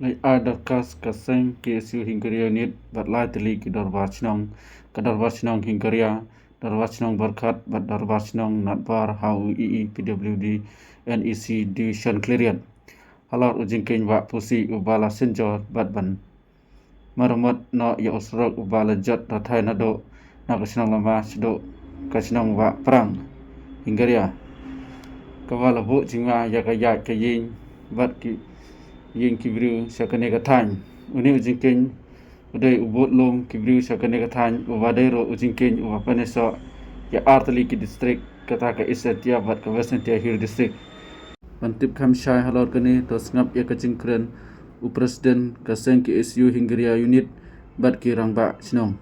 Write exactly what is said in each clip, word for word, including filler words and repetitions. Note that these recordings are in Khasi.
Lai ai dorkhas ka seng K S U Hingaria Unit bad lai tylli ki dorbar shnong, ka dorbar shnong Hingaria, dorbar shnong Borkhat bad dorbar shnong Natbar ha u E E P W D N E C Division Khliehriat halor u jingkieng wah pusi uba la synjor bad ban maramot noh ïa u surok uba la jot rathai naduh na ka shnong Lama shaduh ka shnong Wahprang Hingaria, kaba la buh jingma ïa ka ïaid ka ïing bad ki ïing ki briew sha kane ka thaiñ. Une u jingkieng u dei u bud lum ki briew sha kane ka thaiñ, uba dei ruh u jingkieng uba pynïasoh ïa artylli ki district, kata ka East Jaintia bad ka West Jaintia Hills District. Ban tip kham shai halor kane, to sngap ïa ka jingkren u President ka seng K S U Hingaria Unit bad ki rangbah shnong.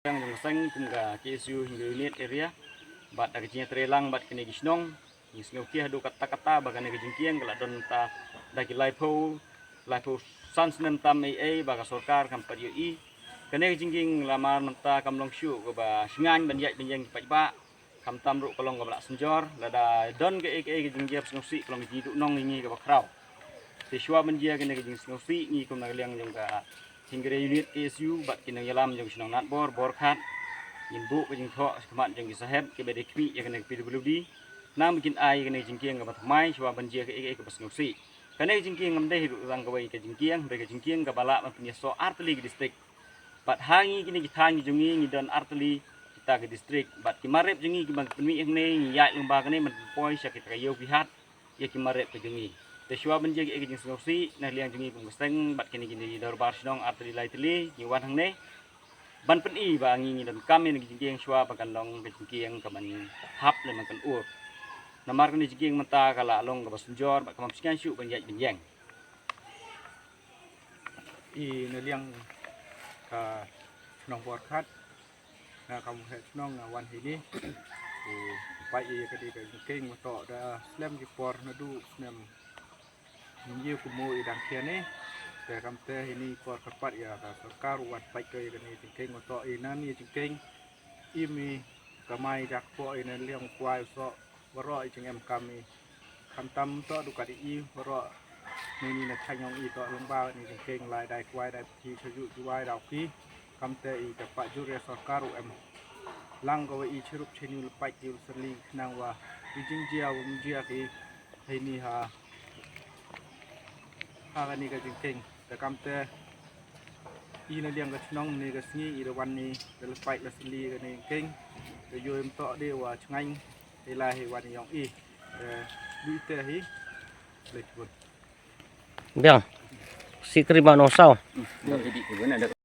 Ka seng kum ka K S U Hingaria Unit area bad da ka jingïatreilang bad kine ki shnong, ngi sngewthuh haduh katta katta ba kane ka jingkieng ka la don ta da ki laiphew, laiphew san snem tam ei ei ba ka sorkar kam pat ïohi. Kane ka jingkieng la mar mynta kam long shuh kaba shngain ban ïaid ban ïeng ki paidbah. Khamtam ruh ka long kaba la synjor, lada don kaei kaei ka jingjia sngewsih ka long ka jingduhnong ïa ngi kaba khraw. Te shuwa ban jia kane ka jingsngewsih, ngi kum na ka liang jong ka Hingaria Unit K S U bad ki nongïalam jong shnong Natbar, Borkhat, ngin buh ka jingthoh shakhmat jong ki sahep kiba dei khmih ïa kane ka P W D. Namar kin ai kane ka jingkieng kaba thymmai shuwa ban jia kaei kaei kaba sngewsih. Kane ka jingkieng kam dei ruh tang kawei ka jingkieng, hynrei ka jingkieng kaba lah ban pynïasoh artylli ki district. Bad ha ngi kine ki thaiñ jong ngi, ngi don artylli kita ki district. Bad ki mar rep jong ngi kiba pynmih hangne, ngi ïaid lyngba kane ban pynpoi sha kita ki ïew ki hat ïa ki mar rep ka jong ngi. Te shuwa ban jia kaei ka jingsngewsih na liang jong ngi kum ka seng bad kine kine ki dorbar shnong artylli lai tylli ngi wan hangne ban pyni ba ngi ngi donkam ïa kane ka jingkieng shuwa ba kan long ka jingkieng kaban hap lem ban kan ur. Namar kane ka jingkieng mynta ka la long kaba synjor bad ka bym shngaiñ shuh ban ïaid ban ïeng. I na liang ka shnong Borkhat, nga ka mawheh shnong nga wan hini. U pait ïa kane ka jingkieng, ma to da slem ki por naduh snem hynñiew kumno i dang khia ne. Te kam te hini por kyrpad ïa ka sorkar u wan pait ko ïa kane ka jingkieng, ma to i nan i jingkieng. I mi kamai jak po i na liang kwai so baroh i jingem kam i. Khamtam to du kat i baroh. Ni ni na thaiñ jong i to lyngba ni jingkieng lai dai kwai dai phi cha ju ju wai dau ki. Kam te i ka pa jur ïa sorkar u em lang ka wa i chirup chini u lepai ki u serli khnang wa i jingjia u mjia ki hei ni ha ha kani ka jingkieng. Te kam te i na liang ka chnong ni ka sngi i da wan ni da lepai la serli kani kieng. Te yoi mto de wa chngaiñ. Hei lai hei wan yong i. Te lui te hi. Leit bun. Biang. Sikri ma no saw.